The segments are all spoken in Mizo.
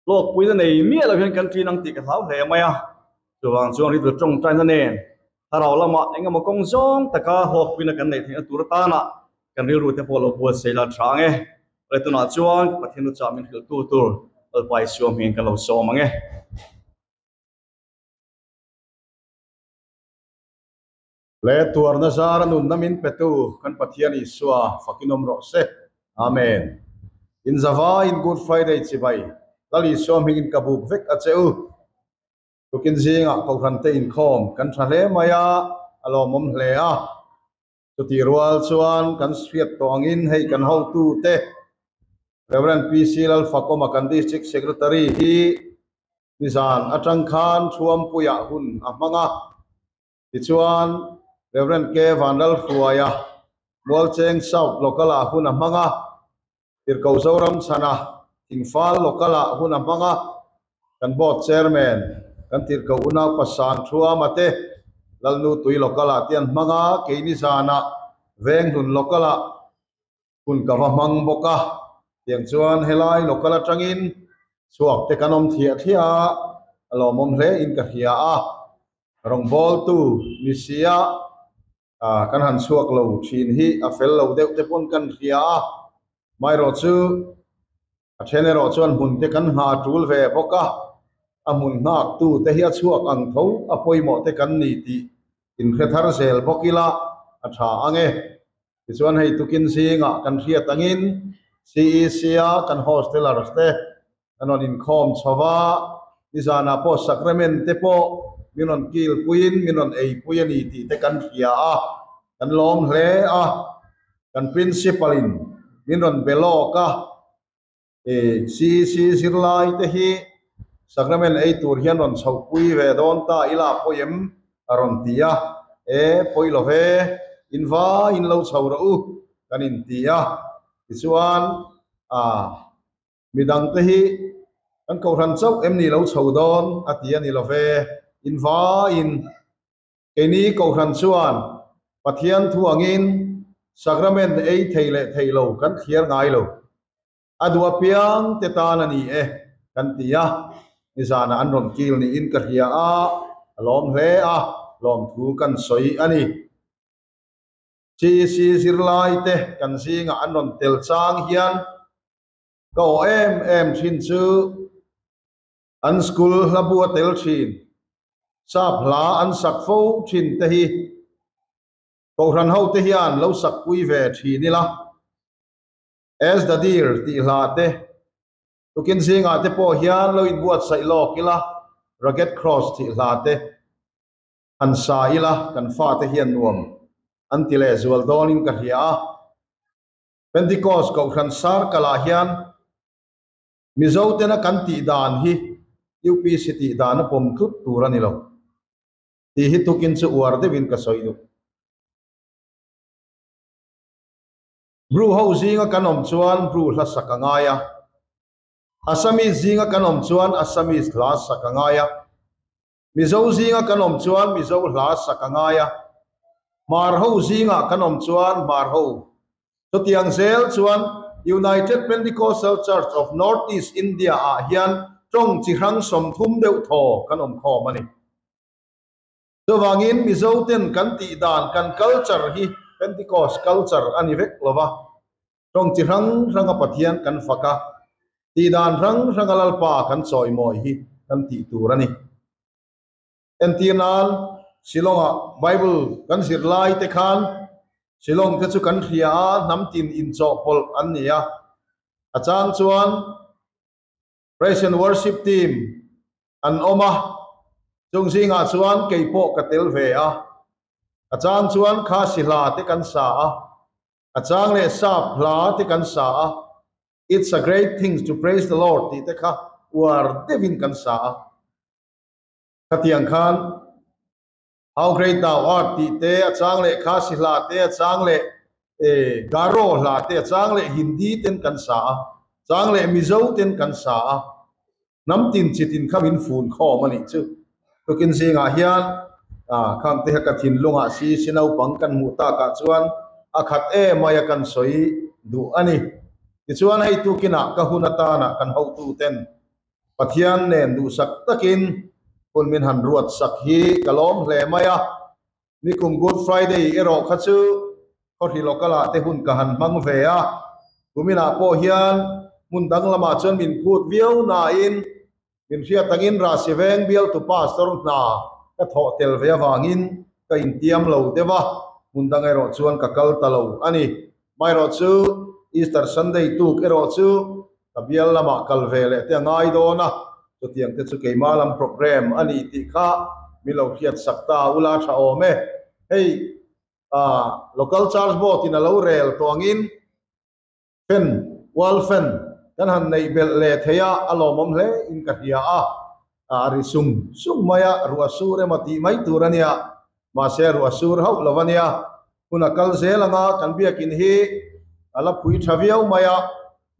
Hlawkpuina nei miah lo hian kan ṭin ang tih ka hlau hle mai a, chuvang chuan rilru ṭawngṭaina nen thlarau lamah eng emaw kawng zawng taka hlawkpuina kan neih theihna tur atana kan rilru te pawh lo buatsaih la ṭha ang e. Awle tunah chuan Pathian luchah min hrilhtu tur Lalpa Isua hming ka lo sawm ang e. Le tuarna zara nunna min petu kan Pathian Isua fakin awm rawh se. Amen. In zavaiin Good Friday chibai Lal Isua hmingin ka buk vek a che u. Tukin zingah Kohhrante inkhawm kan tha hle mai a, a lawmawm hle a. Chutih rual chuan kan hriat tawh angin hei kan hotute Rev. PC Lalfakawma kan District Secretary hi nizan atang khan Thuampuiah hun a hmang a. Tichuan Rev. K Vanlalhruaia Mualcheng South Local-ah hun a hmang a. Tirhkoh Zoram chhana Thingfal Local-ah hun a hmang a, kan Board Chairman kan Tirhkoh Unaupa San Thuama te Lalnu Tui Local-ah te an hmang a, keini zanah Venghlun Local-ah hun ka va hmang bawk a, tiang chuan helai Local atangin chhuak te kan awm thliah thliah a, a lawmawm hle in ka hria a, rawngbawltu ni sia. Ah kan han chhuak lo thin hi a fel lo deuh te pawn kan hria a, maherawh chu a then erawh chuan hmun te kan nghah tul ve bawk a, a hmun nghak tu te hi a chhuak ang tho a pawimawh te kan ni tih inhre thar zel bawk ila a tha ang e. Tichuan hei tukin zingah kan hriat angin CEC a kan hostelers te Kan rawn inkhawm chho a, nizanah pawh sacrament te pawh min rawn kilpuiin min rawn eipui a ni tih te kan hria a, kan lawm hle a, kan principal in min rawn be lawk a, ih CEC zirlai te hi sacrament ei tur hian rawn chhohpui ve dawn ta ila pawi em a rawn ti a, e pawi lo ve, in vaiin lo chho rawh u kan inti a, tichuan ah. Midangte hi kan kohhran chauh em ni lo chho dawn a ti a ni lo ve. Invaiin keini kohhran chuan Pathian thu angin sacrament ei thei leh thei lo kan thliar ngai lo. A duh apiang te tan a ni e kan ti a, nizanah an rawn kil niin ka hria a, a lawm hle a, lawmthu kan sawi a ni. CEC zirlaite kan zingah an rawn tel chang hian Ka aw em em thin chu an school hla bu a tel thin, sap hla an sak fo thin te hi Kohhran ho te hian lo sak pui ve thin ila. As the Deer tih hla te tukin zingah te pawh hian lo inbuatsaih lawk ila, Rugged Cross tih hla te han sa ila kan fate hian nuam an ti lehzual dawnin ka hria a. Pentecost Kohhran Sarkal-ah hian Mizo tena kan tih dan hi UPC tih dan a pawm tlut tur a ni lo tih hi tukin chu uar deuhin ka sawi duh. Bru ho zinga kan awm chuan Bru hla sak a ngai a, Assamese zinga kan awm chuan Assamese hla sak a ngai a, Mizo zinga kan awm chuan Mizo hla sak a ngai a, Hmar ho zingah kan awm chuan Hmar ho. Chutiang zel chuan United Pentecostal Church of North East India ah hian tawng chi hrang 30 deuh thaw kan awm khawm a ni. Chuvangin Mizo ten kan tih dan kan culture hi Pentecost culture a ni vek lo va, tawng chi hrang hranga Pathian kan fak a, tih dan hrang hranga Lalpa kan chawimawi hi kan tih tur a ni. Entir nan Shillong-ah Bible kan zir lai te khan Shillong te chu kan hria a, hnam tin inchawhpawlh an ni a. A chang chuan Praise and Worship team an awm a, chung zingah chuan kei pawh ka tel ve a. A chang chuan Khasi hla te kan sa a, A chang leh sap hla te kan sa a, It's a great thing to praise the Lord tih te kha uar deuhin kan sa a. Khatiang khan How great thou art tih te, a chang leh Khasi hla te, a chang leh Garo hla te, a chang leh Hindi ten kan sa a, chang leh Mizo ten kan sa a. Hnam tin chi tin kha min fun khawm a nih chu. Tukin zingah hian. Khang te kha ka thinlungah si si naupang kan hmuh takah chuan a khat em mai a kan sawi duh a ni. Tichuan hei tukinah ka hun atana kan hotuten Pathian nen duhsak takin hun min han ruat sak hi ka lawm hle mai a. Nikum Good Friday erawh kha chu khawhri local ah te hun ka han hmang ve a, kuminah pawh hian hmun dang lamah chuan min phut viau nain min hriat angin Rahsi Veng bialtu pastor hna ka thawh tel ve avangin ka intiam lo deuh a, hmun dang erawh chuan ka kal ta lo a ni. Amaherawh chu Easter Sunday tuk erawh chu ka bial lamah kal ve leh te a ngai dawn a, chutiang te chu keimah lam programme a ni tih kha min lo hriat sak ta ula tha awm e. Hei local church board in a lo rel tawh angin fan, wall fan kan han neih belh leh thei a, a lawmawm hle in ka hria a, a ri sung sung mai a, ruah sur emaw tih mai tur a nia, mahse ruah sur hauh lo a nia. Hun a kal zel anga kan biakin hi a la phui tha viau mai a,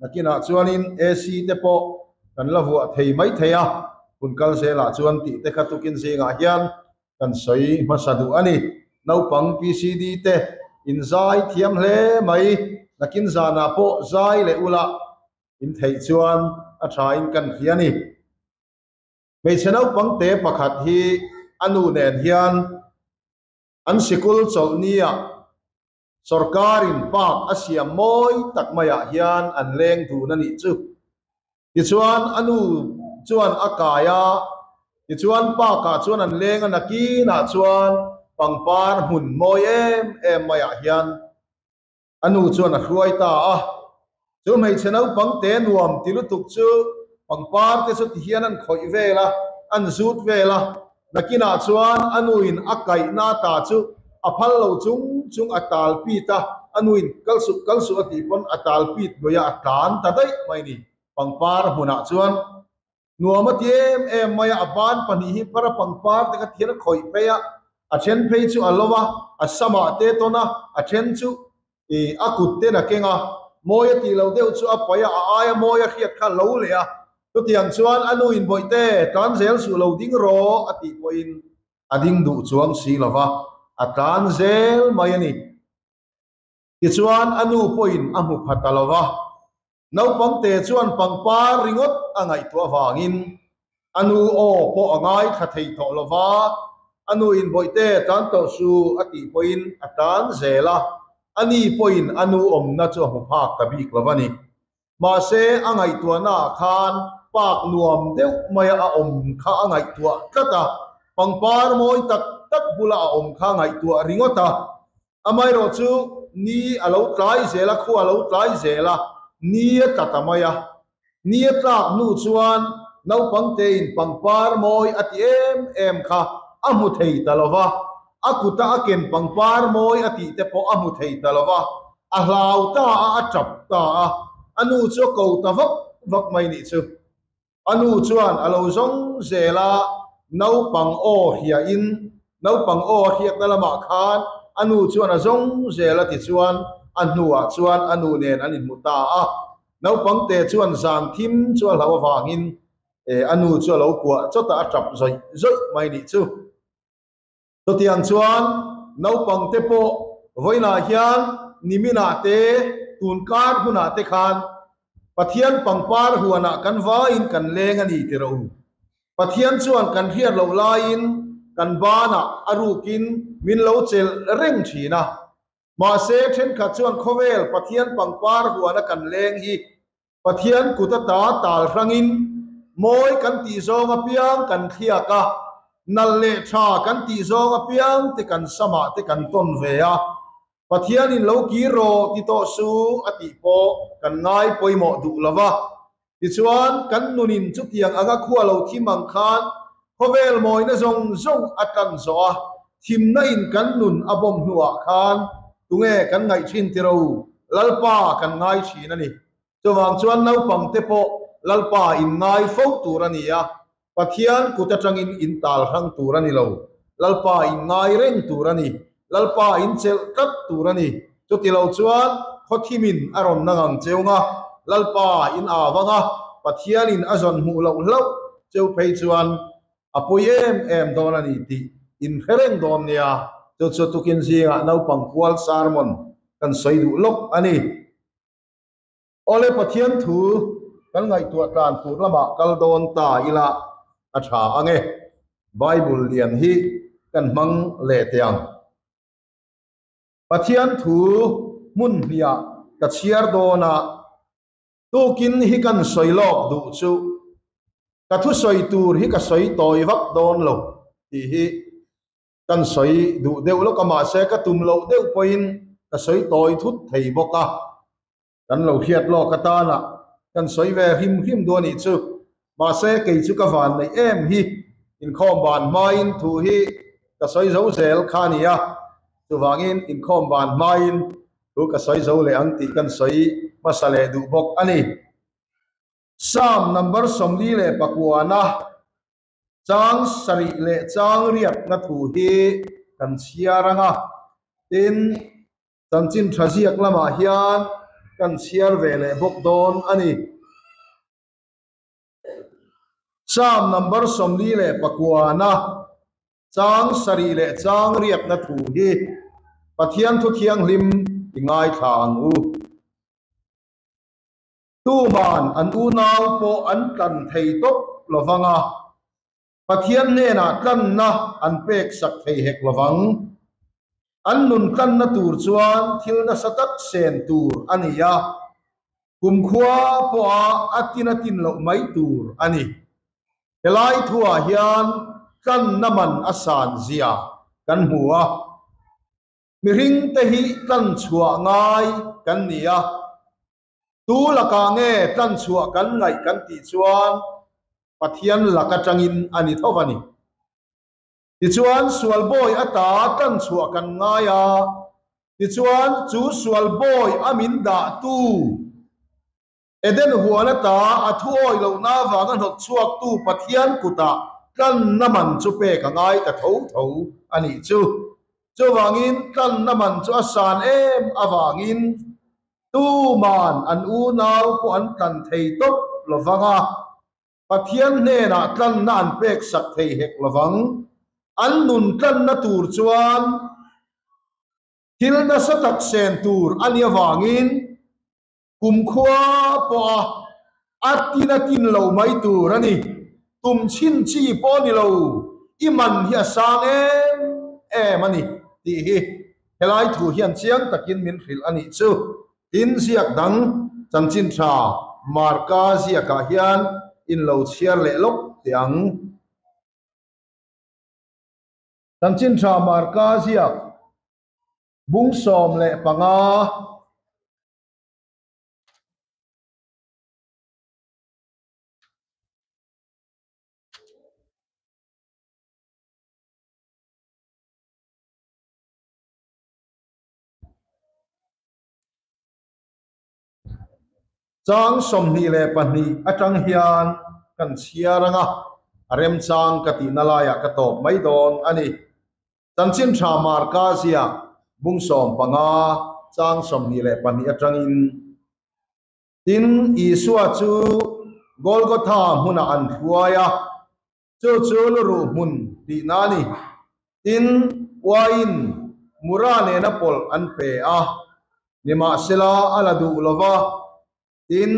nakinah chuanin AC te pawh kan la vuah thei mai thei a, hun kal zelah chuan tih te kha tukin zingah hian kan sawi hmasa duh a ni. Naupang PCD te in zai thiam hle mai, nakin zanah pawh zai leh ula in theih chuan a tha in kan hria a ni. Hmeichhe naupang te pakhat hi a nu nen hian An sikul chawlhnia sawrkarin park a siam mawi tak maiah hian an leng dun a nih chu. Tichuan a nu chuan a kai a, tichuan park-ah chuan an leng a, nakinah chuan pangpar hmun mawi em em maiah hian A nu chuan a hruai ta a, chu hmeichhe naupang te nuam ti lutuk chu pangpar te chu ti hian an khawih vel a, an zut vel a, nakinah chuan a nuin a kaihna ata chu a phal lo chung chung a tal pit a, a nuin kal suh kal suh a tih pawn a tal pit lui a, a tlan ta daih mai ni pangpar hmunah chuan. Nuam a ti em em mai a, a ban pahnih hi para pangpar te kha thian a khawih phei a, a then phei chu a lo a, a samah te tawn a, a then chu ih a kut ten a keng a, mawi a tih loh deuh chu a paih a, a aia mawi a hriat kha a lo leh a, chutiang chuan a nu in bawihte tlan zel suh lo ding rawh a tih pawhin a ding duh chuang si lo va, a tlan zel mai a ni. Tichuan a nu pawhin a hmu pha ta lo va, naupangte chuan pangpar ringawt a ngaihtuah avangin a nu aw pawh a ngaithla thei tawh lo va, a nu in bawihte tlan tawh su a tih pawhin a tlan zel a, a ni pawhin a nu awmna chu a hmu phak ta bik lo va ni. Mahse a ngaihtuahnaah khan park nuam deuh maia a awm kha a ngaihtuah tlat a, pangpar mawi tak tak bula a awm kha a ngaihtuah ringawt a. Amaherawh chu ni a lo tlai zel a, khua a lo tlai zel a, ni a tla ta mai a. Ni a tlak hnu chuan naupangtein pangpar mawi a ti em em kha a hmu thei ta lo va, a kuta a ken pangpar mawi a tih te pawh a hmu thei ta lo va, a hlau ta a, a tap ta a, a nu chu a ko ta vak vak mai nih chu. A nu chuan a lo zawng zel a, naupang aw hriain, naupang aw a hriatna lamah khan a nu chuan a zawng zel a tichuan a hnuah chuan a nu nen an inhmu ta a. Naupangte chuan zan thim chu a hlauh avangin a nu chu a lo kuah chawt a, a tap zawih zawih mai nih chu. Chutiang chuan naupangte pawh vawiinah hian niminah te, tunkar hunah te khan Pathian pangpar huanah kan vaiin kan leng a ni ti rawh u. Pathian chuan kan hriat loh laiin kan banah a rukin min lo chelh reng thin a. Mahse thenkhat chuan khawvel Pathian pangpar huana kan leng hi Pathian kut ata tal hrangin mawi kan tih zawng apiang kan thliak a, nalh leh tha kan tih zawng apiang te kan samah te kan tawn ve a, Pathianin lo kir rawh ti tawh su a tih pawh kan ngai pawimawh duh lo va. Tichuan, kan nunin chutiang anga khua lo thim ang khan khawvel mawina zawng zawng a tan zawh a, thimna in kan nun a bawm hnuah khan tunge kan ngaih thin tiro Lalpa kan ngai thin a ni. Chuvang chuan naupang te pawh Lalpa in ngai fo tur a ni a, Pathian kut atangin in tal hrang tur a ni lo. Lalpa in ngai reng tur a ni. Lalpa in chelh tlat tur a ni. Chuti lo chuan khawthimin a rawn na ngang cheu nga, Lalpa in aa vang a, Pathianin a zawn hmuh loh hlauh cheu phei chuan a pawi em em dawn a ni tih. in hre reng dawn nia. Chu chu tukin zingah naupang pual sermon kan sawi duh lawk a ni. Awle Pathian thu kan ngaihtuah tlan tur lamah kal dawn ta ila a tha ang e. Bible lian hi kan hmang leh teh ang. Pathian thu hmun hniah ka chhiar dawn a, tukin hi kan sawi lawk duh chu ka thusawi tur hi ka sawi tawi vak dawn lo tih hi kan sawi duh deuh lawk a, mahse ka tum loh deuh pawhin ka sawi tawi thut thei bawk a, kan lo hriat lawk atana kan sawi ve hrim hrim duh a nih chu. Mahse kei chu ka van neih em hi inkhawm ban hmain thu hi ka sawi zo zel kha a ni a, chuvangin inkhawm ban hmain thu ka sawi zo leh ang tih kan sawi hmasa leh duh bawk a ni. Psalm number 49-a chang sarih leh chang riakna thu hi kan chhiar ang a, tin chanchin tha ziak lamah hian kan chhiar ve leh bawk dawn a ni. Psalm number 49-a chang sarih leh chang riakna thu hi Pathian thu thianghlim i ngaithla ang u. Tuman an unau pawh an tlan thei tawp lovang a, Pathian hnenah tlanna an pek sak thei hek lovang. An nun tlanna tur chuan thil nasa tak sen tur a ni a, kumkhua pawha a tin a tin loh mai tur a ni. Helai thuah hian tlanna man a san zia kan hmu a. Mihring te hi tlan chhuah ngai kan ni a, tu lakah nge tlan chhuah kan ngaih kan tih chuan Pathian lak atangin a ni tho a ni. Tichuan sual bawi ata tlan chhuah kan ngai a, tichuan chu sual bawi a min dahtu Eden huan ata a thu awi lohna avanga hnawt chhuaktu Pathian kutah tlanna man chu pek a ngai ta tho tho a nih chu. Chuvangin tlanna man chu a san em avangin tuman an unau pawh an tlan thei tawp lovang a, Pathian hnenah tlanna an pek sak thei hek lovang. An nun tlanna tur chuan thil nasa tak sen tur a nih avangin Kumkhua pawha a tin a tin lo mai tur a ni. Tum chhin chi pawh ni lo, i man hi a sang em em a ni tih hi helai thu hian chiang takin min hrilh a nih chu. Tin, ziak dang chanchin tha Marka ziakah hian in lo chhiar leh lawk teh ang. Chanchin tha Marka ziak bung 15. Chang 22 atang hian kan chhiar anga a remchang ka tihna laiah ka tawp mai dawn a ni. Chanchin tha Marka ziak bung 15 chang 22 atangin, Tin, Isua chu Golgotha hmunah an hruai a, chu chu luruh hmun tihna a ni. Tin, uaiin mura nena pawlh an pe a, nimahsela a la duh lo va. Tin,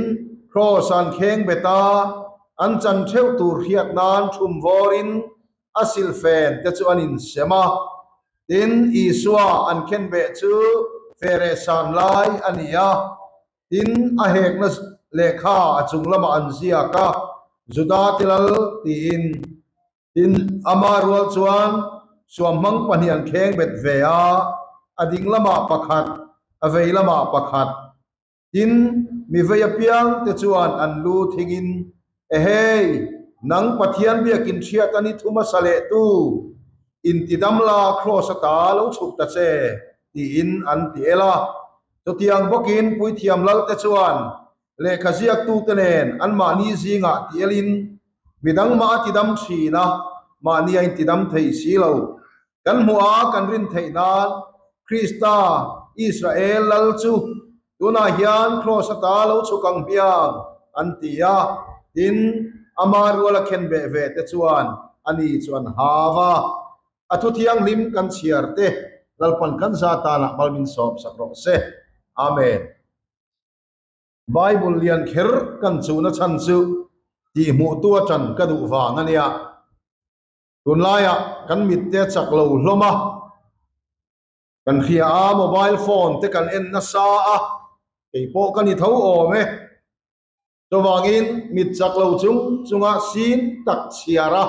Kraws an kheng bet a, an chan theuh tur hriat nan thum vawrin a silhfen te chu an insem a. Tin, Isua an khenbeh chu fereh san lai a ni a. Tin, a hekna lehkha a chung lamah an ziak a, Juda te lal tiin. Tin, ama rual chuan suamhmang pahnih an kheng bet ve a, a ding lamah pakhat, a vei lamah pakhat. Tin, mi vei apiang te chuan an lu thingin, Ehei, nang Pathian biakin hriat a ni thu hmasa leh tu, intidamla kraws ata lo chhuk ta che, tiin an ti el a. Chutiang bawkin puithiam lal te chuan lehkha ziaktute nen anmahni zingah ti elin, Midang mah a tidam thin a, mahni a intidam thei si lo. Kan hmuh a kan rin theih nan Krista, Israel lal chu tunah hian kraws ata lo chhuk ang hmiang, an ti a. Tin, ama ruala khenbeh ve te chuan ani chu an hau a. A thu thianghlim kan chhiar te Lalpan kan za tanah mal min sawm sak rawh se. Amen. Bible lian kher kan chuhna chhan chu tihhmuhtu atan ka duh vang a nia. Tunlaiah kan mitte a chak lo hlawm a, kan hria a, mobile phone te kan en nasa a, kei pawh ka ni tho awm e. Chuvangin mit chak lo chung chunga sin tak chhiar a,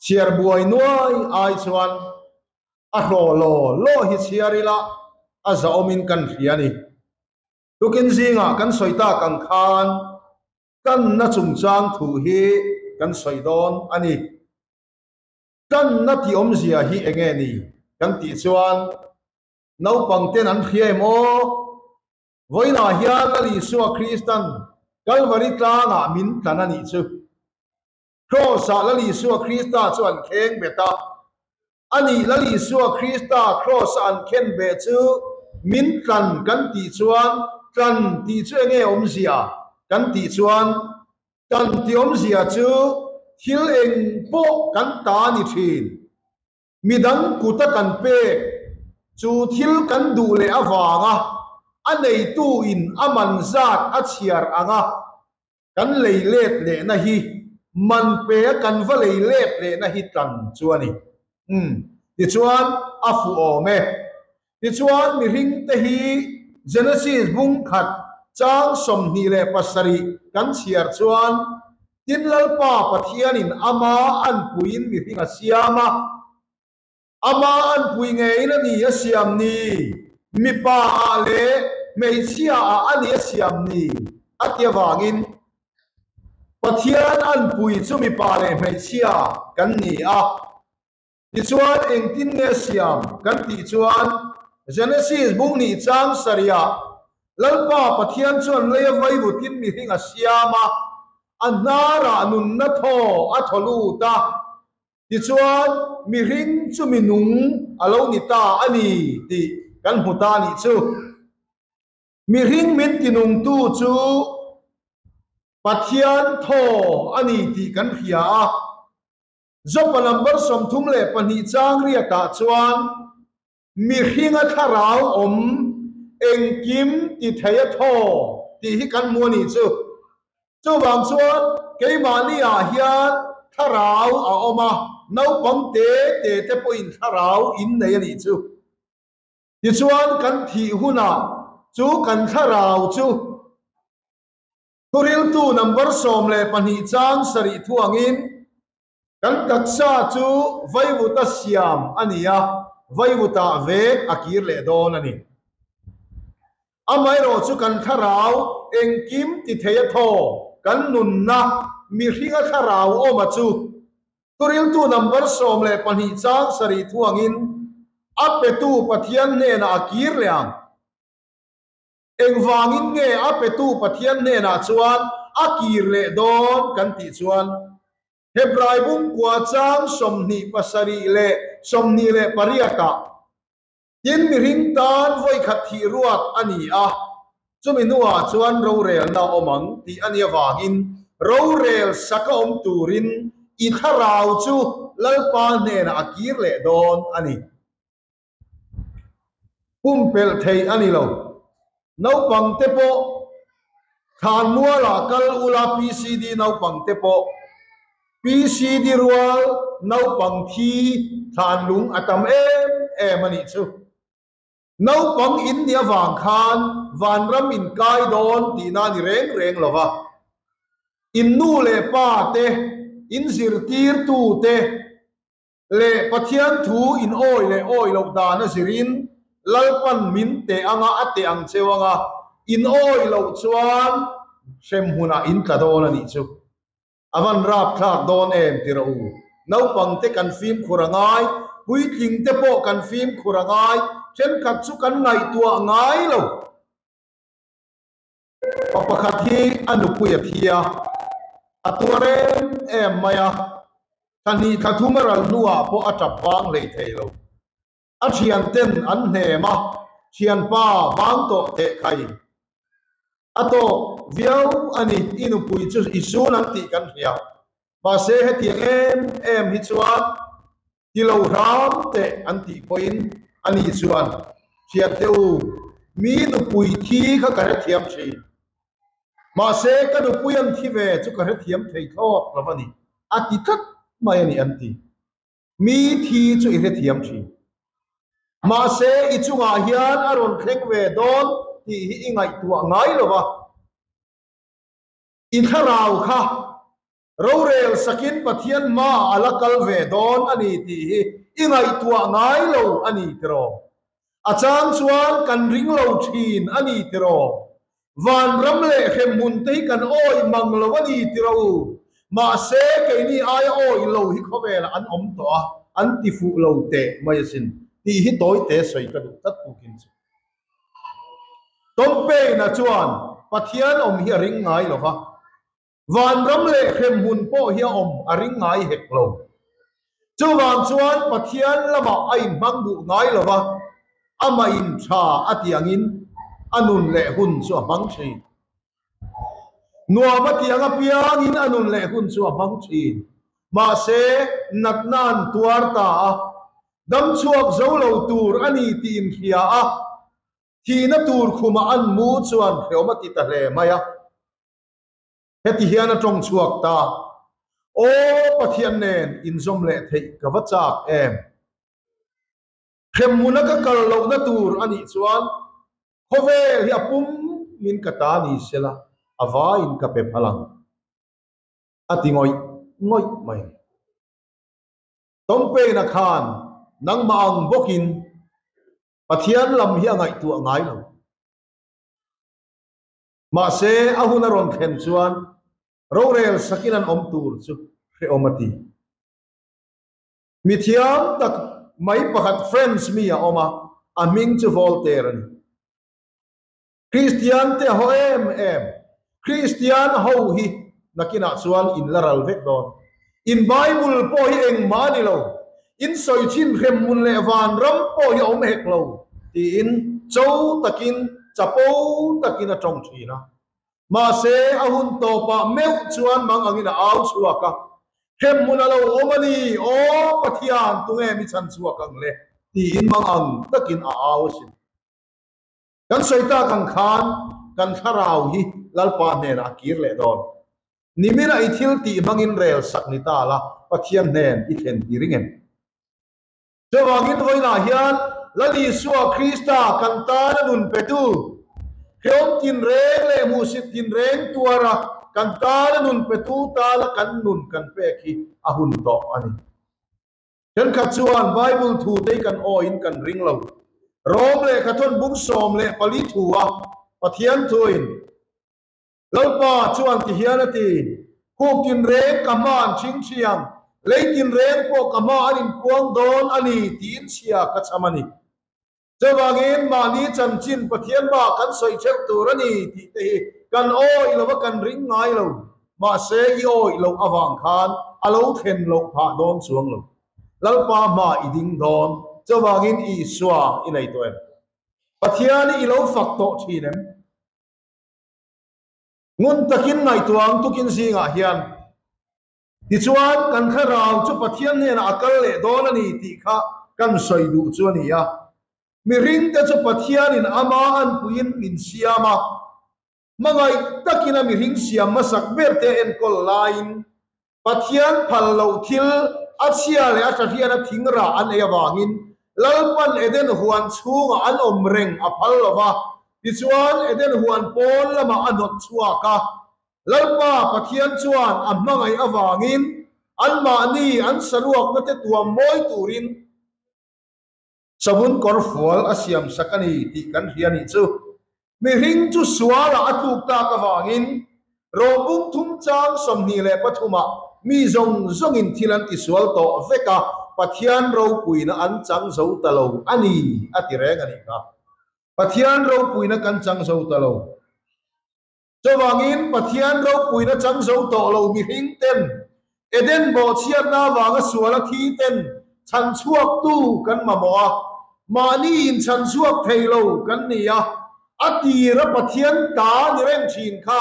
chhiar buai nuai ai chuan a hlawh law law hi chhiar ila a zahawmin kan hria a ni. Tukin zingah kan sawi tak ang khan Tanna chungchang thu hi kan sawi dawn a ni. Tanna tih awmzia hi eng nge ni kan tih chuan naupang ten an hria em aw? Vawiinah hian Lal Isua Kristan Kalvari tlangah min tlan a nih chu. Kraws-ah Lal Isua Krista chu an kheng bet a. A nih Lal Isua Krista kraws-a an khen beh chu min tlan kan tih chuan tlan tih chu enge awmzia kan tih chuan tlan tih awmzia chu thil eng pawh kan ta a ni thin. Midang kuta kan pek chu thil kan duh leh avanga a neitu in a man zat a chhiar anga kan lei let lehna hi man pe a kan va lei let lehna hi tlan chu a ni. Umm tichuan a fuh awm e. Tichuan mihring te hi Genesis bung khat chang 27 kan chhiar chuan Tin Lalpa Pathianin ama anpuiin mihring a siam a, ama anpui ngeiin a ni a siam ni, mipa ah leh hmeichhia ah a ni a siam ni a ti avangin Pathian anpui chu mipa leh hmeichhia kan ni a. Tichuan, engtin nge siam kan tih chuan Genesis bung nih chang sarihah Lalpa Pathian chuan leia vaivutin mihring a siam a, a hnarah nunna thaw a thaw lut a. Tichuan, mihring chu mi nung a lo ni ta a ni tih kan hmu ta a nih chu. Mihring min tinungtu chu Pathian thaw a ni tih kan hria a. Jopa number 32 chang riatah chuan mihringa thlarau awm engkim ti thei a thaw tih hi kan hmu a nih chu. Chuvang chuan keimahni ah hian thlarau a awm a, naupang te te te pawhin thlarau in nei a nih chu. Tichuan kan thih hunah chu kan thlarau chu Thuriltu number 12 chang sarih thuangin kan taksa chu vaivuta siam a ni a, vaivutah vek a kir leh dawn a ni. Amaherawh chu kan thlarau engkim ti thei a thaw, kan nunna mihringa thlarau awma chu Thuriltu number 12 chang sarih thuangin a petu Pathian hnenah a kir leh ang. Engvangin nge a petu Pathian hnenah chuan a kir leh dawn kan tih chuan Hebrai bungkua chang 27 leh 28 ah tin mihring tan vawikhat thih ruat a ni a, chumi hnuah chuan rorelna a awm ang tih a nih avangin rorel saka awm turin i thlarau chu Lalpa hnenah a kir leh dawn a ni. Pumpelh theih a ni lo. Naupang te pawh Thlanmualah kal ula PCD naupang te pawh PCD rual naupang thi thlanlung a tam em em a nih chu. Naupang in nih avang khan vanram in kai dawn tihna a ni reng reng lo va. In nu leh pa te, in zirtirtu te, Leh Pathian thu in awi leh awi loh dan a zirin Lalpan min teh anga a teh ang cheu anga in awi loh chuan hrem hunah in tla dawn a nih chu. A van rap thlak dawn em ti rawh u. Naupang te kan fimkhur a ngai, puitling te pawh kan fimkhur a ngai, thenkhat chu kan ngaihtuah ngai lo. Pa pakhat hi a nupui a thi a, a tuar em em mai a, thla hnih thla thum a ral hnuah pawh a tap bang hlei thei lo. A thian ten an hnem a, thianpa bang tawh teh khai. A tawk viau a ni, i nupui chu i sun ang tih kan hria. Mahse hetiang em em hi chuan. Ti lo hram teh an tih pawhin ani chuan, Thiante u, mi nupui thi kha ka hrethiam thin. Mahse, ka nupui an thi ve chu ka hrethiam thei thlawt lo a ni, a ti tlat mai a ni an ti. Mi thi chu i hrethiam thin. Mahse, i chungah hian a rawn thleng ve dawn tih hi i ngaihtuah ngai lo va. I thlarau kha rorel sakin Pathian hmaah a la kal ve dawn a ni tih hi i ngaihtuah ngai lo a ni tiraw? A chang chuan kan ring lo thin a ni tiraw? Vanram leh hremhmun te hi kan awih mang lo a ni tiraw u? Mahse, keini aia awih lo hi khawvelah an awm tawh a, an ti fuh lo teh mai asin tih hi tawite sawi ka duh tlat tukin chu. Tawmpeina chuan Pathian awm hi a ring ngai lo va. Vanram leh hremhmun pawh hi a awm a ring ngai hek lo. Chuvang chuan Pathian lamah a inhmang duh ngai lo va, amah in tha a ti angin a nun leh hun chu a hmang thin. Nuam a ti ang apiangin a nun leh hun chu a hmang thin. Mahse, natna an tuar ta a, damchhuak zo lo tur a ni tih inhria a, thihna tur khumah an mu chuan hreawm a ti ta hle mai a. Heti hian a tawng chhuak ta, Aw Pathian nen inzawm leh theih ka va chak em? Hremhmuna ka kal lohna tur a nih chuan khawvel hi a pum min ka ta ni sela a vaiin ka pe phal ang, a ti ngawih ngawih mai. Tawngpeina khan nangmah ang bawkin Pathian lam hi a ngaihtuah ngai lo. Mahse, a hun a rawn thlen chuan rorel sakin an awm tur chu hrehawm a ti. Mi thiam tak mai pakhat French mi a awm a, a hming chu Voltaire a ni. Kristian te a haw em em. Kristian ho hi nakinah chuan in la ral vek dawn. In Bible pawh hi engmah a ni lo. In sawi thin hremhmun leh vanram pawh hi a awm hek lo, tiin cho takin chapo takin a tawng thin a. Mahse, a hun tawpah meuh chuan mang angin a au chhuak a, Hremhmun a lo awm a ni, aw Pathian, tunge mi chhan chhuak ang le? tiin mang ang takin a au asin. Kan sawi tak ang khan kan thlarau hi Lalpa hnenah a kir leh dawn. Nimina i thil tih hmangin rel sak ni ta la, Pathian hnen i thlen ti ring em? Chuvangin vawiinah hian Lal Isua Krista kan tana nun petu, hrehawm tinreng leh hmuhsit tinreng tuara kan tana nun petu tala kan nun kan pek hi a hun tawh a ni. Thenkhat chuan Bible thu te hi kan awiin kan ring lo. Rom lehkha thawn bung 14 thu a Pathian thuin, Lalpa chuan ti hian a ti, Khuk tinreng ka hma an chhing thiang, lei tinreng pawh ka hma an inpuang dawn a ni tiin chhia ka chham a ni. Chuvangin mahni chanchin Pathian mah kan sawi theuh tur a ni tih te hi kan awih lo va kan ring ngai lo. Mahse i awih loh avang khan a lo thlen loh phah dawn chuang lo. Lalpa hma i ding dawn. Chuvangin Isua i nei tawh em? Pathian i lo fak tawh thin em? Ngun takin ngaihtuah ang tukin zingah hian. Tichuan, kan thlarau chu Pathian hnenah a kal leh dawn a ni tih kha kan sawi duh chu a ni a. Mihringte chu Pathianin ama anpuiin min siam a, hmangaih takin a mihring siam hmasak berte a enkawl laiin Pathian phal loh thil a chhia leh a tha hian a thing rah an ei avangin Lalpan Eden huan chhungah an awm reng a phal lo va, tichuan Eden huan pawn lamah a hnawt chhuak a. Lalpa Pathian chuan a hmangaih avangin anmahni an saruakna te tuam mawi turin savun kawr fual a siam sak a ni tih kan hria nih chu. Mihring chu sualah a tluk tak avangin rawhbung thum chang 23 ah mi zawng zawngin thil an tisual tawh vek a, Pathian ropuina an chang zo ta lo a ni a ti reng a nih kha. Pathian ropuina kan chang zo ta lo. Chuvangin Pathian ropuina chang zo tawh lo mihring ten Eden bawhchhiatna avanga sual a thi ten chhan chhuaktu kan mamawh a, mahni in chhan chhuak thei lo kan ni a, a tira Pathian ta ni reng thin kha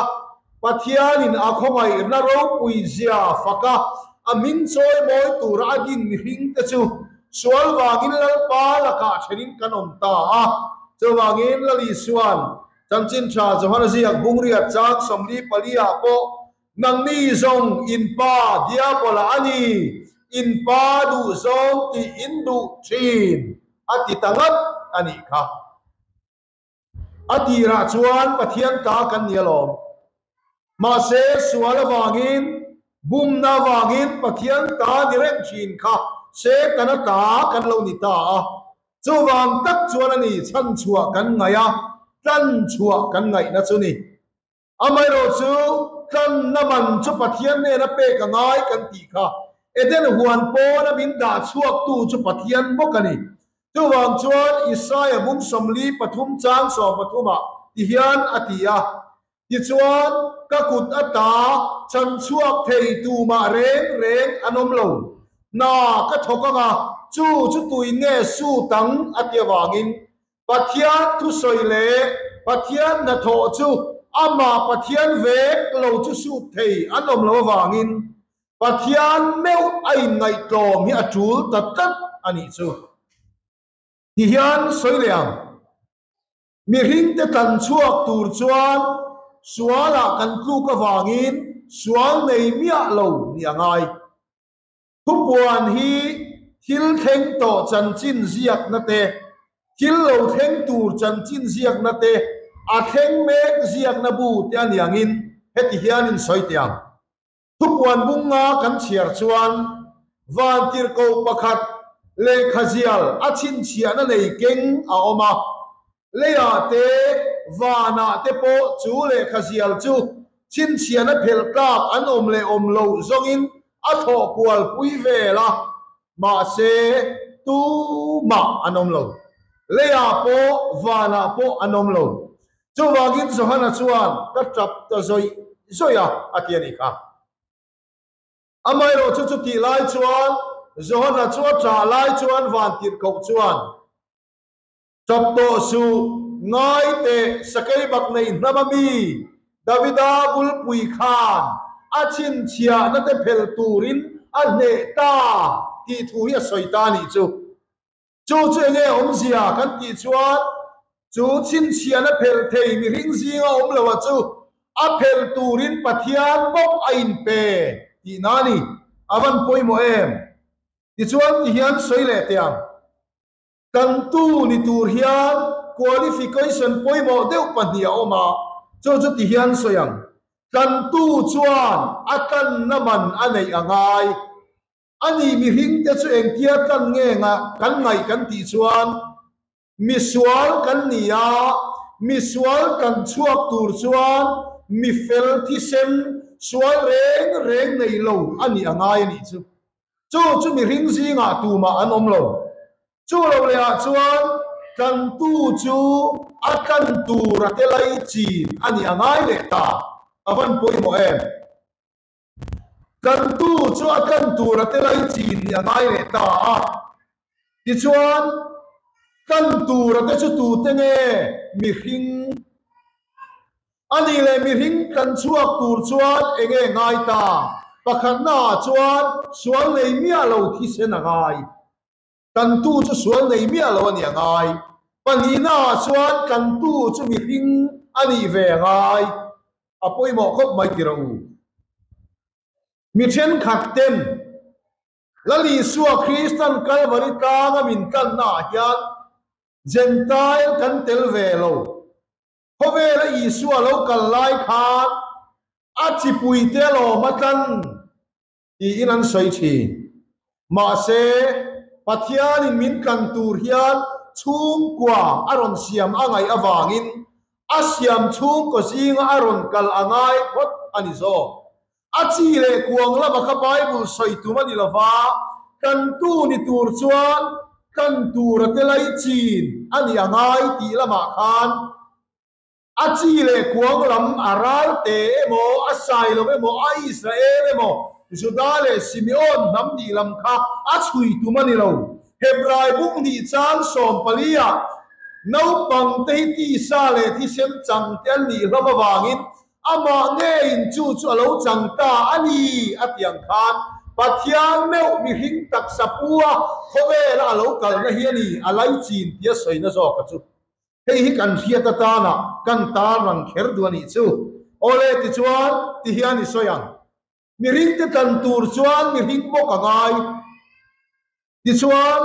Pathianin a khawngaihna ropui zia fak a. A hming chawi mawi tura a din mihring te chu sual vangin Lalpa lakah thenin kan awm ta a. Chuvangin Lal Isuan Chanchin Tha Johana ziak bungriat chang 44 ah pawh, Nangni zawng in pa Diabola a ni, in pa duh zawng tih in duh thin, a ti ta ngat a nih kha. A tirah chuan Pathian ta kan ni alawm. Mahse, sual avangin, bumna avangin Pathian ta ni reng thin kha Setana ta kan lo ni ta a. Chuvang tak chuan a ni chhanchhuah kan ngaih a, tlanchhuah kan ngaihna chu ni. Amaherawh chu, tlanna man chu Pathian nena pek a ngai kan tih kha Eden huan pawna min dah chhuaktu chu Pathian bawk a ni. Chuvang chuan Isaia bung 43 chang 13 ah ti hian a ti a, Tichuan, ka kut ata chan chhuak thei tumah reng reng an awm lo. Hna ka thawk anga chu chu tuin nge sut ang a ti avangin Pathian thusawi leh Pathian hnathawh chu amah Pathian vek lo chu sut thei an awm lo avangin Pathian meuh a inngaihtlawm hi a tul ta tlat a nih chu. Ti hian sawi leh ang. Mihringte tlan chhuak tur chuan sualah kan tluk avangin sual nei miah lo ni a ngai. Thupuan hi thil thleng tawh chanchin ziakna te, thil lo thleng tur chanchin ziakna te, a thleng mek ziakna bu te a ni angin heti hian in sawi teh ang. Thupuan bunga kan chhiar chuan vantirhkoh pakhat lehkhazial a chhinchhiahna nei keng a awm a, leiah te vanah te pawh chu lehkhazial chu chhinchhiahna phelh tlak an awm leh awm loh zawngin a thawh kual pui vel a, mahse tumah an awm lo. Leiah pawh vanah pawh an awm lo. Chuvangin Johana chuan ka tap ta zawih zawih a, a ti a nih kha. Amaherawh chu chutih lai chuan Johana chu a tah lai chuan van tirhkoh chuan, Tap tawh suh, ngai teh sakei bak nei hnam a mi Davida bulpui khan a chhinchhiahna te phel turin a hneh ta tih thu hi a sawi ta a nih chu. Chu chu enge awmzia kan tih chuan chu chhinchhiahna phel thei mihring zinga awm lo a chu a phel turin Pathian bawk a inpe tihna a ni. A van pawimawh em? Tichuan tihian sawi leh teh ang. Tantu ni tur hian qualification pawimawh deuh pahnih a awm a, chu chu ti hian sawi ang. Tantu chuan a tlanna man a neih a ngai. A ni mihring te chu engtia tlan nge nga kan ngaih kan tih chuan misual kan ni a, misual tlan chhuak tur chuan mi fel thisem sual reng reng nei lo a nih a ngai a nih chu. Chu chu mihring zingah tumah an awm lo. Chu lo lehah chuan tlantu chu a tlan tur a telai chin a nih a ngai leh ta. A van pawimawh em? Tlantu chu a tlan tur a telai chin nih a ngai leh ta a. Tichuan, tlan tur a te chu tute nge mihring? A nih leh mihring tlan chhuak tur chuan enge ngai ta? Pakhatna ah chuan sual nei miah lo thisen a ngai. Tlantu chu sual nei miah lo a nih a ngai. Pahnihna ah chuan tlantu chu mihring a nih ve a ngai. A pawimawh khawp mai ti rawh u. Mi thenkhat ten Lal Isua Kristan Kalvari tlanga min tlanna ah hian Jentail kan tel ve lo. Khawvela Isua lo kal lai khan a chipuite alawm a tlan tiin an sawi thin. Mahse, Pathianin min tlan tur hian chhungkua a rawn siam a ngaih avangin a siam chhungkaw zinga a rawn kal a ngai phawt a ni zawk. A chi leh kuang lama kha Bible sawi tum a ni lova, tlantu ni tur chuan tlan tura te lai chin a ni a ngai tih lamah khan a chi leh kuang lam a ral te emaw, a sai lo emaw, a Israel emaw, Juda leh Simeon hnam nih lam kha a chhui tum a ni lo. Hebrai bung hnih chang 14 ah naupang te hi tisa leh thisen chang te an nih hlawm avangin Amah ngeiin chu chu a lo chang ta a ni a ti ang khan Pathian meuh mihring taksa pu a khawvela a lo kalna hi a ni, a laichin tia sawina zawka chu. Hei hi kan hriat atana kan tarlang kher duh a nih chu. Awle tichuan tihian i sawi ang. Mihringte tlan tur chuan mihring bawk a ngai. Tichuan,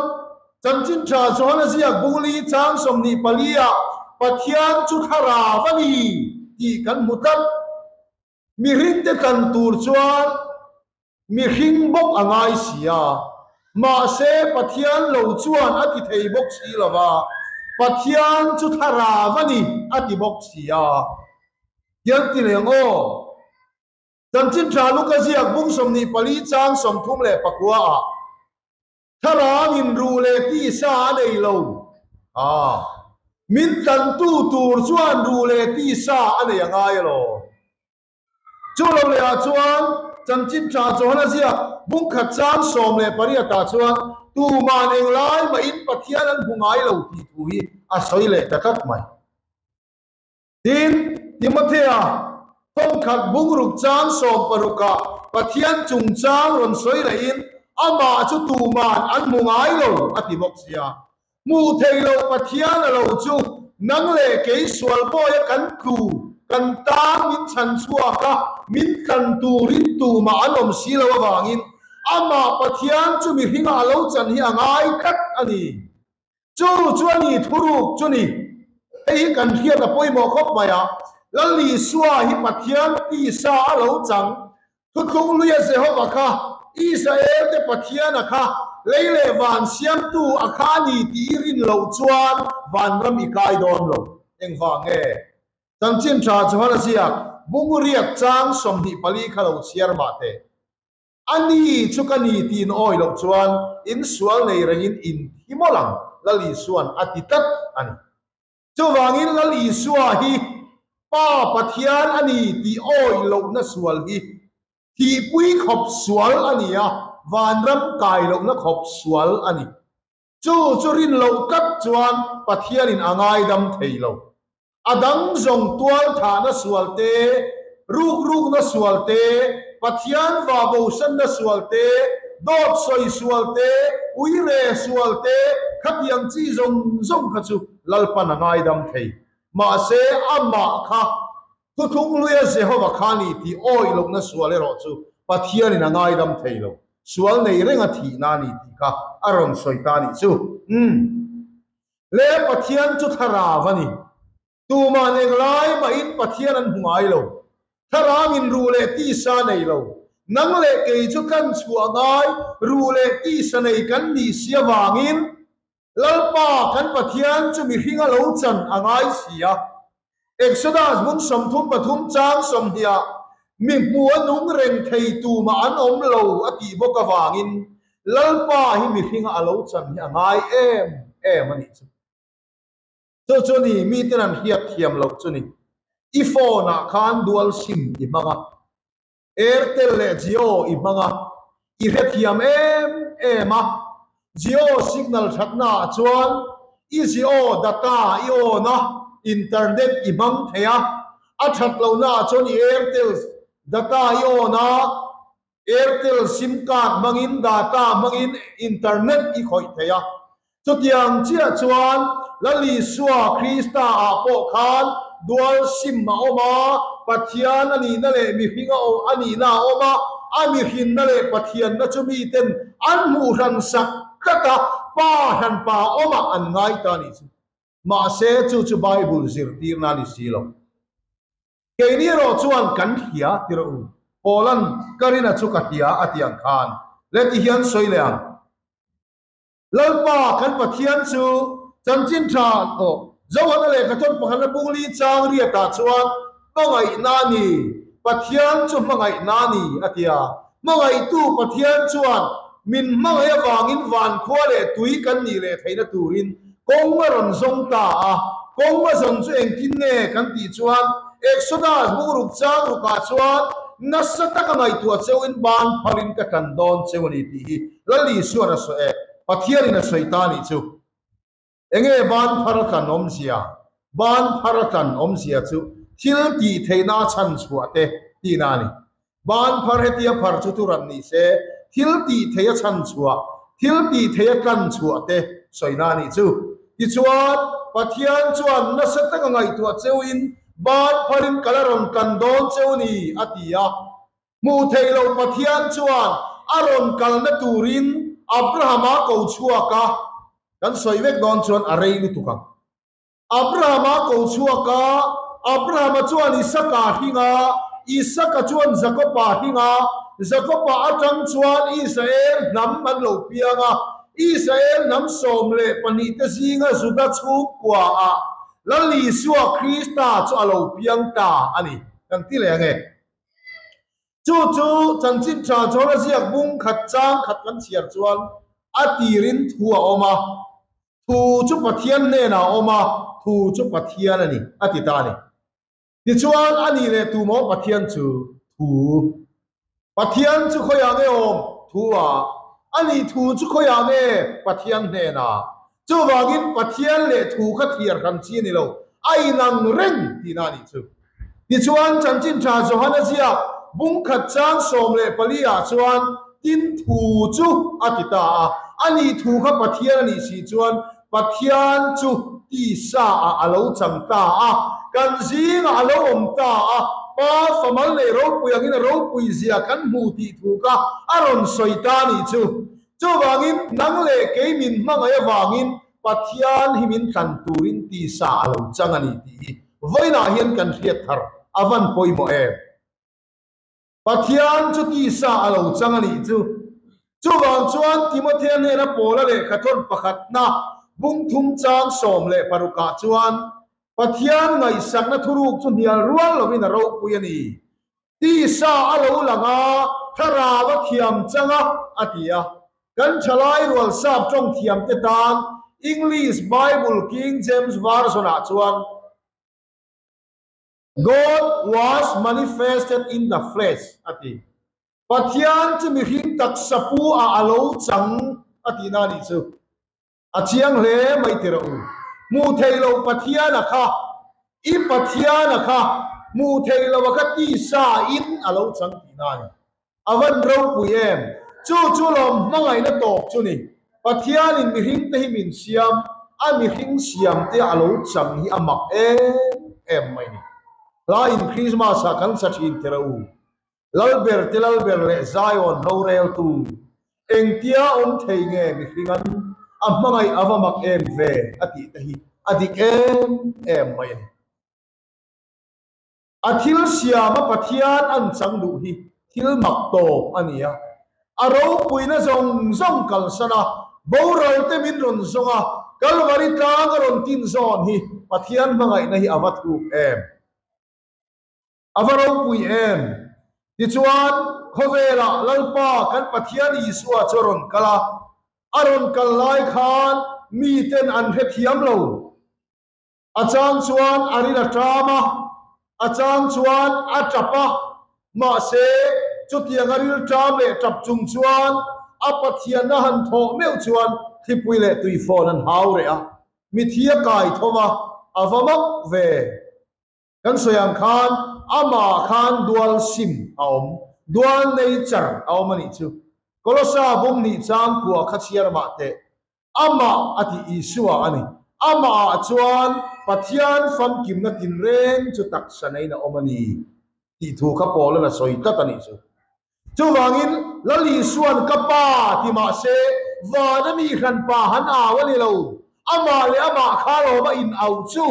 Chanchin Tha Johana ziak bungli chang 24 ah Pathian chu thlarau a ni tih kan hmu tlat. Mihringte tlan tur chuan mihring bawk a ngai si a, mahse Pathian lo chuan a ti thei bawk si lo va, Pathian chu thlarau a ni a ti bawk si a. Tiang ti leh ang aw. Chanchin Tha Luka ziak bung 24 chang 39 ah, Thlarau in ruh leh tisa a nei lo. A, min tlantu tur chuan ruh leh tisa a nei a ngai alawm. Chu lo leh ah chuan Chanchin Tha Johana ziak bung khat chang 18 ah chuan tuman englai mahin Pathian an hmu ngai lo tih thu hi a sawi leh ta tlat mai. Tin, Timothea thawmkhat bungruk chang 16 ah Pathian chungchang rawn sawi lehin amah chu tuman an hmu ngai lo a ti bawk sia. Hmuh theih loh Pathian a lo chu nang leh kei sual bawia kan tlu, kan tan min chhan chhuak a, min tlan turin tumah an awm si lo avangin amah Pathian chu mihringah a lo chan hi a ngai tlat a ni. Chu chu a ni thuruk chu ni. Hei hi kan hriat a pawimawh khawp mai a, Lal Isua hi Pathian tisa a lo chang. Thuthlung hluia Jehova kha Israel te Pathian a kha lei leh van siamtu a kha a ni tih i rin loh chuan vanram i kai dawn lo. Engvang nge? Chanchin tha Johana ziak bungriat chang 24 kha lo chhiar mah teh. A ni chu ka ni tiin awi loh chuan in sual nei rengin in thi mawlh ang, Lal Isua'n a ti tlat a ni. Chuvangin Lal Isua hi Pa Pathian a ni tih awi lohna sual hi thihpui khawp sual a ni a, vanram kai lohna khawp sual a ni. Chu chu rin loh tlat chuan Pathianin a ngaidam thei lo. A dang zawng tual thahna sual te, rukrukna sual te, Pathian vahbosanna sual te, dawt sawi sual te, uire sual te, khatiang chi zawng zawng kha chu Lalpan a ngaidam thei. Mahse, amah kha Thuthlung hluia Jehova kha ni tih awih lohna sual erawh chu Pathianin a ngaidam thei lo. Sual nei renga thihna a ni tih kha a rawn sawi ta a nih chu. Umm. Le Pathian chu thlarau a ni. Tuman englai mahin Pathian an hmu ngai lo. Thlarau in ruh leh tisa nei lo. Nang leh kei chu tlan chhuah ngai ruh leh tisa nei kan nih si avangin Lalpa kan Pathian chu mihringa lo chan a ngai si a. Exodus bung 33 chang 20 ah mi hmu a nung reng thei tumah an awm lo a tih bawk avangin Lalpa hi mihringa a lo chan hi a ngai em em a nih chu. Chu chu ni miten an hriat thiam loh chu ni. I phone ah khan dual sim i hmang a. Airtel leh Jio i hmang a, i hrethiam em em a, Jio signal thatna ah chuan i Jio data i on a, internet i hmang thei a, a that lohna ah chuan i Airtel data i on a, Airtel sim card hmangin data hmangin internet i khawih thei a. Chutiang chiah chuan Lal Isua Krista ah pawh khan dual sim a awm a, Pathian a nihna leh mihring a a nihna a awm a, a mihrinna leh Pathianna chu miten an hmuh hran sak tlat a, Pa hran pa awmah an ngai ta a nih chu. Mahse chu chu Bible zirtirna a ni si lo. Keini erawh chuan kan hria ti rawh u, Paula'n ka rina chu ka hria a ti ang khan le ti hian sawi leh ang. Lalpa kan Pathian chu chanchin tha aw Johana lehkha thawn pakhatna bungli chang riatah chuan hmangaihna a ni, Pathian chu hmangaihna a ni a ti a. Hmangaihtu Pathian chuan min hmangaih avangin vankhua leh tui kan nih leh theihna turin kawng a rawn zawng ta a. Kawng a zawn chu engtin nge kan tih chuan Exodus bungruk chang rukah chuan nasa taka ngaihtuah cheuhin ban phalin ka tan dawn cheu a ni tih hi Lal Isuan a sawi e, Pathianin a sawi ta nih chu. Enge ban phar a tlan awmzia? Ban phar a tlan awmzia chu thil tih theihna a chhan chhuah te tihna a ni. Ban phar hetia phar chu turan ni se, thil tih thei a chhan chhuah, thil tih thei a tlan chhuah te sawina a nih chu. Tichuan, Pathian chuan nasa taka ngaihtuah cheuin ban pharin ka la rawn tlan dawn cheu ni, a ti a. Hmuh theih loh Pathian chuan a rawn kalna turin Abrahama ko chhuak a, kan sawi vek dawn chuan a rei lutuk ang. Abrahama ko chhuak a, Abrahama chuan Isaka hring a, Isaka chuan Jakopa hring a, Jakopa atang chuan Israel hnam an lo piang a, Israel hnam 12 te zinga Juda chhungkua ah Lal Isua Krista chu a lo piang ta a ni. Kan ti leh ang e. Chu chu chanchin tha chuan a ziak bung khat chang khat kan chhiar chuan a tirin thu a awm a, Thu chu Pathian hnenah a awm a, thu chu Pathian a ni, a ti ta a ni. Tichuan, a nih leh tu maw Pathian chu? Thu. Pathian chu khawiah nge awm? Thu a. A nih thu chu khawiah nge? Pathian hnenah. Chuvangin Pathian leh thu kha thiar hran chi a ni lo, a inang reng tihna a nih chu. Tichuan, Chanchin Tha Johana ziak bung khat chang 14 ah chuan tin thu chu a ti ta a, a nih thu kha Pathian a nih si chuan Pathian chu tisa ah a lo chang ta a, kan zingah a lo awm ta a, Pa famal nei ropui angin a ropui zia kan hmu tih thu kha a rawn sawi ta a nih chu. Chuvangin, nang leh kei min hmangaih avangin Pathian hi min tlan turin tisa a lo chang a ni tih hi Vawiinah hian kan hriat thar a van pawimawh em? Pathian chu tisa a lo chang a nih chu. Chuvang chuan Timothea hnena Paula lehkha thawn pakhatna bung thum chang 16 ah chuan Pathian ngaihsakna thuruk chu hnial rual lovin a ropui a ni. Tisa a lo lang a, thlarau a thiam chang a, a ti a. Kan thalai rual sap tawng thiam te tan English Bible King James Version ah chuan God was manifested in the flesh a ti. Pathian chu mihring taksa pu ah a lo chang a tihna a nih chu. A chiang hle mai ti rawh u. Hmuh theih loh Pathian a kha, i Pathian a kha, hmuh theih loh a kha tisa in a lo chang tihna a ni. A van ropui em! Chu chu lawm hmangaihna tawp chu ni. Pathianin mihring te hi min siam, a mihring siam te a lo chang hi a mak em em mai ni. Hla in Christmas ah kan sa thin ti rawh u. Lalber te Lalber leh Zion roreltu, engtia awm thei nge mihring an a hmangaih a va mak em ve a tih te hi a dik em em mai a ni. A thil siama Pathian an chang duh hi thil mak tawp a ni a, a ropuina zawng zawng kalsan a, boral te min rawn zawng a, Kalvari tlang a rawn tin zawn hi Pathian hmangaihna hi a va thuk em. A va ropui em? Tichuan, khawvelah Lalpa kan Pathian Isua chu a rawn kal a. A rawn kal lai khan miten an hrethiam lo. A chang chuan a ril a ṭam a, a chang chuan a ṭap a. Mahse, chutiang a ril ṭam leh ṭap chung chuan a Pathianna han thawh meuh chuan thlipui leh tuifawn an hau reh a, mithi a kai tho va, a va mak ve. Kan sawi ang khan amah khan dual sim a awm, dual nature a awm a nih chu. Kolosa bum nih chang kua kha chhiar mah teh. Amah a tih Isua a ni. Amah ah chuan Pathian famkimna tinreng chu taksa neiin a awm a ni tih thu kha Paula'n a sawi tlat a nih chu. Chuvangin, Lal Isua'n ka pa ti mah se, vana mi hran pa han au a ni lo. Amah leh amah kha lawm a in au chu.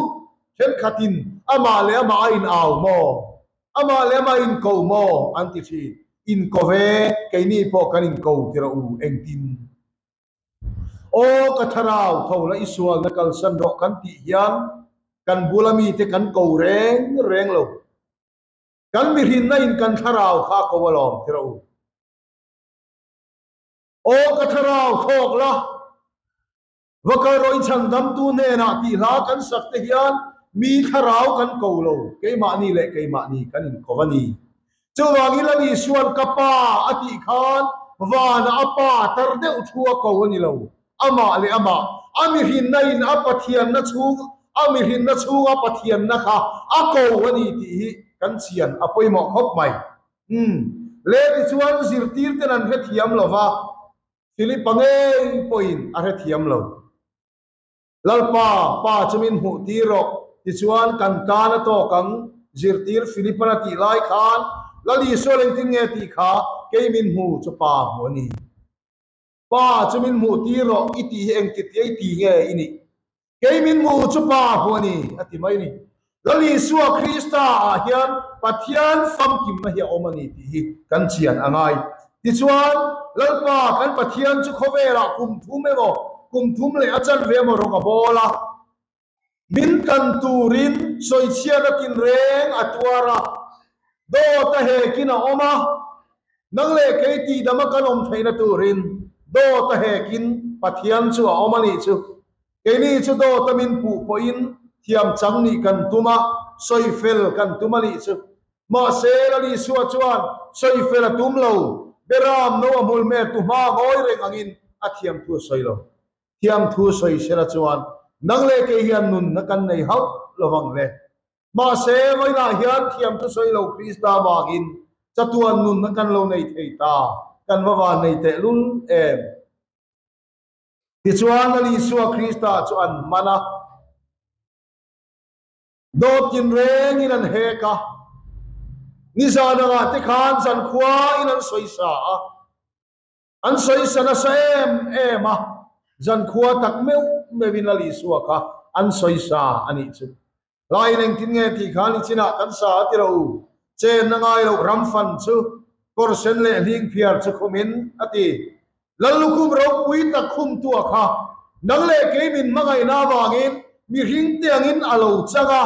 Thenkhatin amah leh amah a in au maw? Amah leh amah a in ko maw? An ti thin. In ko ve, keini pawh kan in ko ti rawh u, engtin? Aw ka thlarau tho la i sualna kalsan rawh kan tih hian kan bula mite kan ko reng reng lo. Kan mihrinna in kan thlarau kha ko alawm ti rawh u. Aw ka thlarau thawk la, va kal rawh i chhandamtu hnenah tih hla kan sak te hian mi thlarau kan ko lo, keimahni leh keimahni kan inko a ni. Chuvangin Lal Isua'n ka pa a tih khan vanah a pa tar deuh thu a ko a ni lo. Amah leh amah, a mihrinna in a Pathianna chhung, a mihrinna chhunga Pathianna kha a ko a ni tih hi kan chian a pawimawh khawp mai. Umm. Le tichuan zirtirten an hrethiam lo va, Philipa ngei pawhin a hrethiam lo. Lalpa, Pa chu min hmuh tir rawh, tichuan kan tan a tawk ang, zirtir Philipan a tih lai khan Lal Isua engtin nge tih kha kei min hmu chu Pa hmu a ni. Pa chu min hmuh tir rawh i tih hi engkit i ti nge i nih? Kei min hmu chu Pa hmu a ni, a ti mai a ni. Lal Isua Krista ah hian Pathian famkimna hi a awm a ni tih hi kan chian a ngai. Tichuan, Lalpa kan Pathian chu khawvelah kum thum emaw, kum thum leh a chanve emaw rawng a bawl a. Min kan turin sawichhiatna tinreng a tuar a, dawt a hekin a awm a, nang leh kei tihdama kan awm theihna turin dawt a hekin Pathian chu a awm a nih chu. Keini chu dawta min puh pawhin thiam chang nih kan tum a, sawifel kan tum a nih chu. Mahse, Lal Isua chuan sawifel a tum lo, Beram no a hmul hmel tu hma ngawi reng angin a thiam thu a sawi lo. Thiam thu sawi sela chuan nang leh kei hian nunna kan nei hauh lovang le. Mahse, vawiinah hian thiam thu sawi lo Krista vangin chatuan nunna kan lo nei thei ta, kan va van nei tehlul em. Tichuan, Lal Isua Krista chu an hman a. Dawt tinrengin an hek a, nizan angah te khan zankhuain an sawisa a. An sawisa nasa em em a, zankhua tak meuh meuhin Lal Isua kha an sawisa a nih chu. Hlaiin engtin nge tih khan i chinah kan sa a ti ro u, chen a ngai loh ram fan chu kawr sen leh hling phiar chu khumin a ti. Lal lukhum ropui tak khum tua kha nang leh kei min hmangaihna avangin mihring te angin a lo chang a,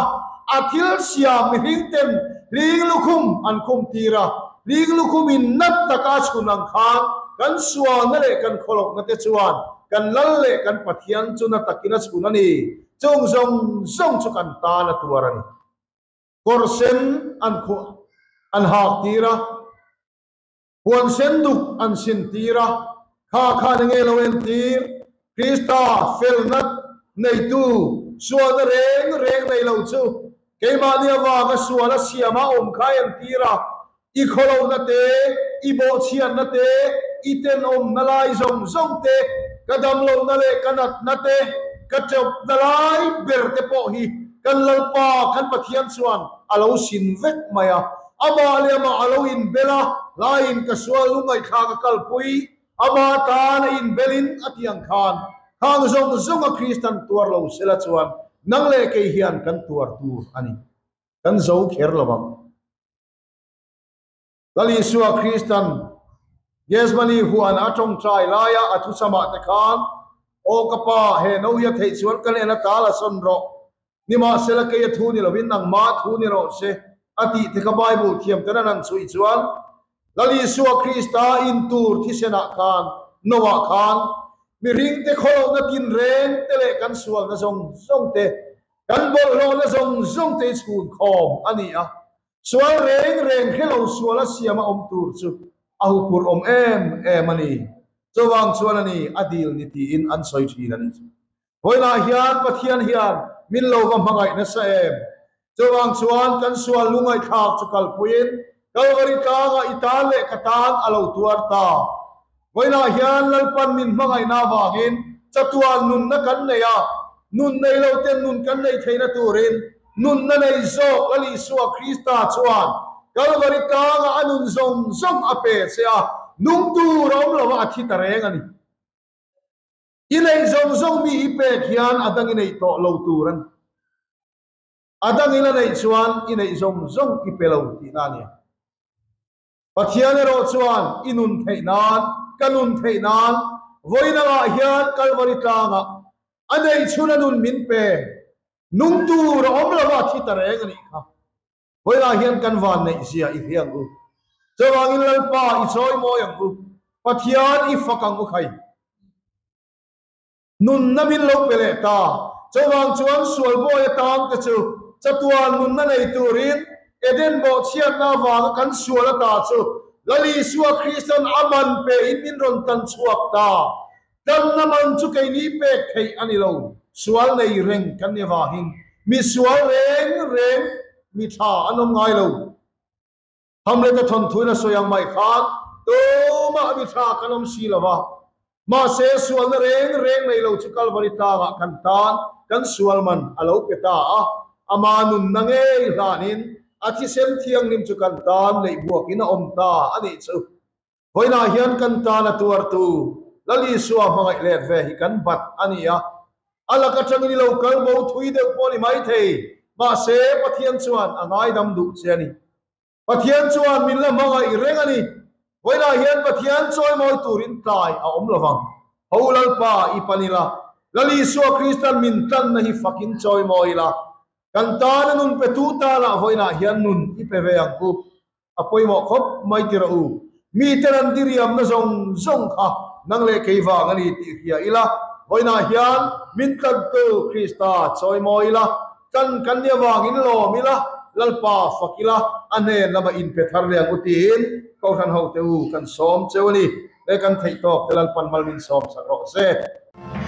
a thil siam mihring ten hling lukhum an khum tir a, hling lukhum in nat taka a chhun ang khan kan sualna leh kan khawlohna te chuan kan Lal leh kan Pathian chu na takin a chhun a ni. Chung zawng zawng chu kan tan a tuar a ni. Kawr sen an khuah an hak tir a. Huan sen duk an sin tir a, kha khan enge lo entir? Krista felna neitu sualna reng reng nei lo chu keimahni avanga sual a siam a awm kha entir a, i khawlohna te, i bawhchhiatna te, i tenawmna lai zawng zawng te, ka damlohna leh ka natna te, ka tawpna lai ber te pawh hi kan Lalpa kan Pathian chuan a lo sin vek mai a. Amah leh amah a lo inbel a, hlaiin ka sual lungngaihthlak a kalpui, amah tan a inbelin a tih ang khan, khang zawng zawng a Kristan tuar lo sela chuan nang leh kei hian kan tuar tur a ni. Kan zo kher lo ang. Lal Isua Kristan Gethsemane huan a tawngtai laia a thusamah te khan, Aw ka Pa, he no hi a theih chuan ka hnena tal a sawn rawh. Nimahsela kei a thu ni lovin nangmah thu ni rawh se, a tih te kha Bible thiam ten an han chhuih chuan Lal Isua Krista in tur thisenah khan, noah khan, mihringte khawlohna tinreng te leh kan sualna zawng zawng te, kan bawlhhlawhna zawng zawng te hi chhun khawm a ni a. Sual reng reng hrelo sual a siam a awm tur chu a huphurh awm em em a ni. Chuvang chuan a ni a dil ni tiin an sawi thin a ni. Vawiinah hian Pathian hian min lo va hmangaih nasa em? Chuvang chuan kan sual lungaihthlak chu kalpuiin Kalvari tlangah i tan leh ka tan a lo tuar ta. Vawiinah hian Lalpan min hmangaihna avangin chatuan nunna kan nei a, nun nei lo ten nun kan nei theihna turin nunna nei zawk Lal Isua Krista chuan Kalvari tlangah a nun zawng zawng a pe che a, nung tur a awm lo a, a thi ta reng a ni. I neih zawng zawng mi i pek hian a dang i neih tawh lo tur a ni. A dang i la neih chuan i neih zawng zawng i pe lo tihna a nia. Pathian erawh chuan i nun theih nan, ka nun theih nan, vawiin angah hian Kalvari tlangah a neih chhun a nun min pe. Nung tur a awm lo a, thi ta reng a nih kha. Vawiinah hian kan van neih zia i hria ang u. Chuvangin Lalpa i chawi mawi ang u, Pathian i fak ang u khai. Nunna min lo pe leh ta. Chuvang chuan sual bawi atang te chu chatuan nunna nei turin Eden bawhchhiatna avanga kan sual ata chu Lal Isua Kristan a man pe in min rawn tan chhuak ta. Tanna man chu keini pek theih a ni lo, sual nei reng kan ni avangin mi sual reng reng mi tha an awm ngai lo. Hamlet-a thawnthuin a sawi ang mai khan tumah mi tha kan awm si lo va, mahse sualna reng reng nei lo chu Kalvari tlangah kan tan kan sual man a lo pe ta a, ama nunna ngei hlanin a thisen thianghlim chu kan tan neih buakin a awm ta a nih chu. Vawiinah hian kan tan a tuartu Lal Isua hmangaih let ve hi kan bat a ni a, a lak atangin i lo kal bo thui deuh pawh a ni maithei, mahse Pathian chuan a ngaidam duh che a ni. Pathian chuan min la hmangaih reng a ni. Vawiinah hian Pathian chawimawi turin tlai a awm lo vang. Ho Lalpa i pan ila, Lal Isua Kristan min tlanna hi fakin chawimawi ila, kan tana nun petu tanah vawiinah hian nun i pe ve ang u. A pawimawh khawp mai ti rawh u. Mite ran diriamna zawng zawng kha nang leh kei vang a ni tih hria ila, vawiinah hian min tlantu Krista chawimawi ila, Kan kan nia vangin lawm ila, Lalpa fak ila, a hnen lama inpe thar leh ang u tiin Kohhran hote u kan sawm cheu a ni. He kan theih tawk te Lalpan mal min sawm sak rawh se.